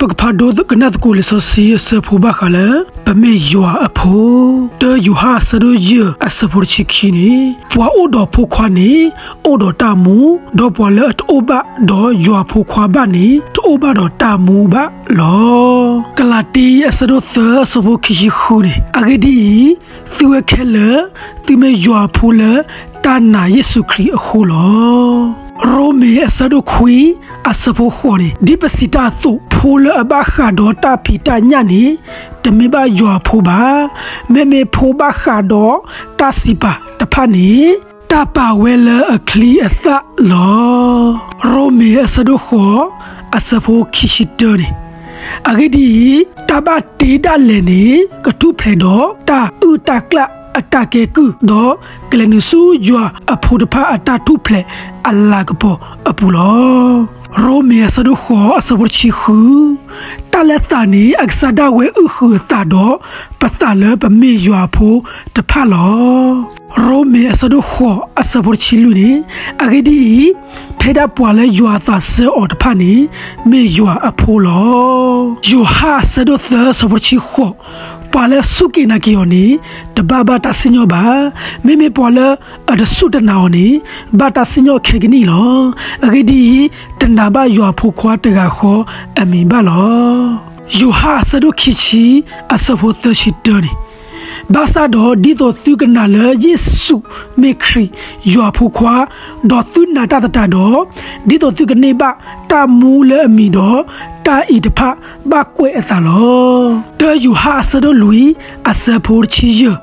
ပကဖးဒိကနၣ်သကိးလံာ်စီဆှံအဆၢဖိဘၣ်ဃးလၢ ပမ့ၢ်ယွၤအဖိ, တၢယိၤဟၣ်အဆၢဒိၣ်ယဲၢ်အဆၢဖိတဆံခံန့ၣ်, ပှၤအိၣ်ဒီးဖိခွါန့ၣ် အိၣ်ဒီးတၢ်မူ, ဒီးပှၤလၢအတအိၣ်ဘၣ်ဒီးယွၤအဖိခွါဘၣ်န့ၣ် တအိၣ်ဘၣ်ဒီးတၢ်မူဘၣ်လီၤ. ကလၤတံအဆၢဒိၣ်သၢအဆၢဖိခံဆံဃုန့ၣ်, အဂ့ၢ်ဒ်အံၤ, သုဝဲခဲလၢာ် သုမ့ၢ်ယွၤအဖိလၢတၢ်နာ်ယ့ၣ်ၡူးခရံာ်အဃိလီၤ. ရိမ့ၤအဆၢဒိၣ်ခွံအဆၢဖိဃိးန့ၣ်, ဒ်ပစံးတၢ်အသိး, ဖိလၢအဘၣ်ဃးဒီးတၢ်ဖံးတၢ်ညၣ်န့ၣ် တမ့ၢ်ဘၣ်ယွၤအဖိဘၣ်. မ့မ့ၢ်ဖိဘၣ်ဃးဒီးတၢ်စံးပာ်တဖၣ်န့ၣ် တၢ်ပာ်ဝဲလၢအချံအသၣ်လီၤ. ရိမ့ၤအဆၢဒိၣ်ဃိးအဆၢဖိခံဆံတၢန့ၣ်, အဂ့ၢ်ဒ်အံၤ, တၢ်ဘၣ်တ့ဒၣ်လဲာ်န့ၣ် ကထူၣ်ဖျဲးဒီးတၢ်အုၣ်တၢ်ကျၣ်အတၢ်ကဲကုၢ်, ဒီးကလဲၤနုာ်ဆူယွၤအဖိတဖၣ်အတၢ်ထူၣ်ဖျဲးအလၤကပီၤအပူၤလီၤ. ရိမ့ၤအဆၢဒိၣ်ဃိးအဆၢဖိတဆံဃု, တၢ်လၢသးန့ၣ် အကစၢ်ဒၣ်ဝဲအုၣ်ဃုာ်အသးဒီး ပသးလၢပမ့ၢ်ယွၤအဖိတဖၣ်လီၤ. ရိမ့ၤအဆၢဒိၣ်ဃိးအဆၢဖိတဆံလွံၢ်န့ၣ်, အဂ့ၢ်ဒ်အံၤ, ဖဲဒၣ်ပှၤလၢယွၤအသးစၢအီၤတဖၣ်န့ၣ် မ့ၢ်ယွၤအဖိလီၤ. ယိၤဟၣ်အဆၢဒိၣ်သၢအဆၢဖိတဆံဃိး, ပှၤလၢအစူၢ်က့ၤနာ်က့ၤအီၤန့ၣ် တဘၣ်ဘၣ်တၢ်စံၣ်ညီၣ်ဘၣ်. မ့မ့ၢ်ပှၤလၢအတစူၢ်တနာ်အီၤန့ၣ် ဘၣ်တၢ်စံၣ်ညီၣ်ခဲကနံၣ်အံၤလီၤ. အဂ့ၢ်ဒ်အံၤ, တနာ်ဘၣ်ယွၤအဖိခွါတဂၤဃီအမံၤဘၣ်လီၤ. ယိၤဟၣ်အဆၢဒိၣ်ခံဆံအဆၢဖိသၢဆံတၢန့ၣ်, ဘၣ်ဆၣ်ဒီးဒ်သိးသုကနာ်လၢယ့ၣ်ၡူးမ့ၢ်ခရံာ်ယွၤအဖိခွါ, ဒီးသုနာ်တၢ်သတးဒီး, ဒ်သိးသုကန့ၢ်ဘၣ်တၢ်မူလၢအမံၤဒီး, တၢ်အံၤတဖၣ်ဘၣ်ကွဲးအသးလီၤ. တၢယိၤဟၣ်အဆၢဒိၣ်လွံၢ်အဆၢဖိတဆံယဲၢ်,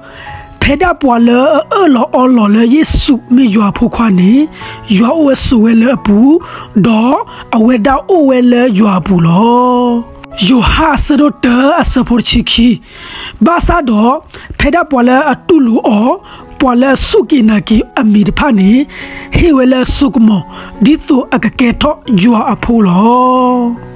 ဖဲဒၣ်ပှၤလၢအအၢၣ်လီၤအီလီၤလၢယ့ၣ်ၡူးမ့ၢ်ယွၤအဖိခွါန့ၣ်, ယွၤအိၣ်ဝဲဆိးဝဲလၢအပူၤ, ဒီးအဝဲဒၣ်အိၣ်ဝဲလၢယွၤအပူၤလီၤ. ယိၤဟၣ်အဆၢဒိၣ်တၢအဆၢဖိတဆံခံ, ဘၣ်ဆၣ်ဒီး, ဖဲဒၣ်ပှၤလၢအတူၢ်လိာ်အီၤ, ပှၤလၢအစူၢ်က့ၤနာ်က့ၤအမံၤတဖၣ်န့ၣ်, ဟ့ၣ်ဝဲလၢစိကမီၤ, ဒ်သိးအကကဲထီၣ်ယွၤအဖိလီၤ.